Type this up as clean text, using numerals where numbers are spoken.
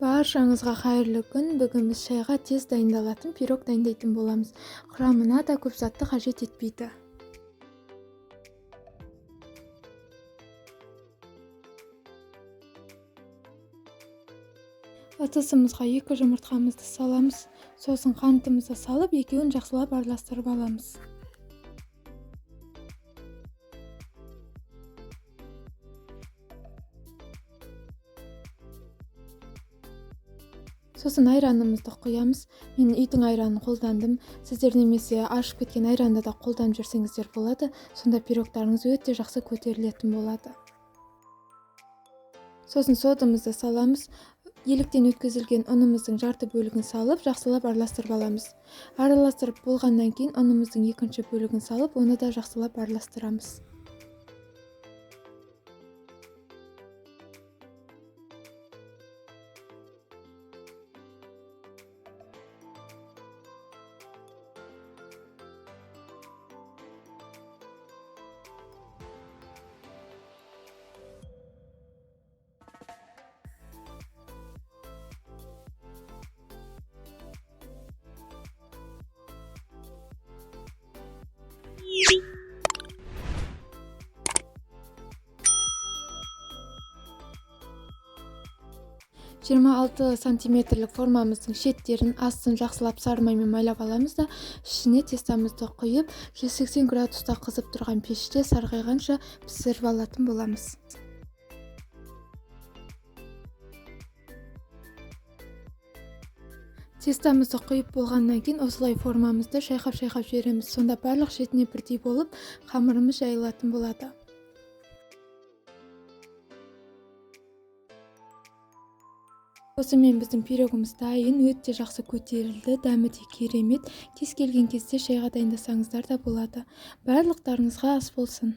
Баршаңызға қайырлы күн. Бүгін біз шайға тез дайындалатын пирог дайындайтын боламыз. Құрамына да көп затты қажет етпейді. Ыдысымызға 2 жұмыртқамызды саламыз, сосын қантымызды салып, екеуін жақсылап араластырып аламыз. Сосын айранымызды құямыз. Мен үйдің айранын қолдандым. Сіздер немесе ашып кеткен айранды да қолданып жүрсеңіздер болады. Сонда пирогтарыңыз өте жақсы көтерілетін болады. Сосын содамызды саламыз. Еліктен өткізілген ұнымыздың жарты бөлігін салып, жақсылап араластырып аламыз. Араластырып болғаннан кейін ұнымыздың екінші бөлігін салып, оны да жақсылап араластырамыз. Жиырма алты сантиметрлік формамыздың шеттерін астын жақсылап сары маймен майлап аламыз да, ішіне тестамызды құйып, 180 градуста қызып тұрған пеште сарғайғанша пісіріп алатын боламыз. Тестамызды құйып болғаннан кейін осылай формамызды шайқап-шайқап жібереміз. Сонда барлық шетіне бірдей болып, қамырымыз жайылатын болады. Осымен біздің пирогымыз дайын, өте жақсы көтерілді, дәмі де керемет. Кез келген кезде шайға дайындасаңыздар да болады. Барлықтарыңызға ас болсын.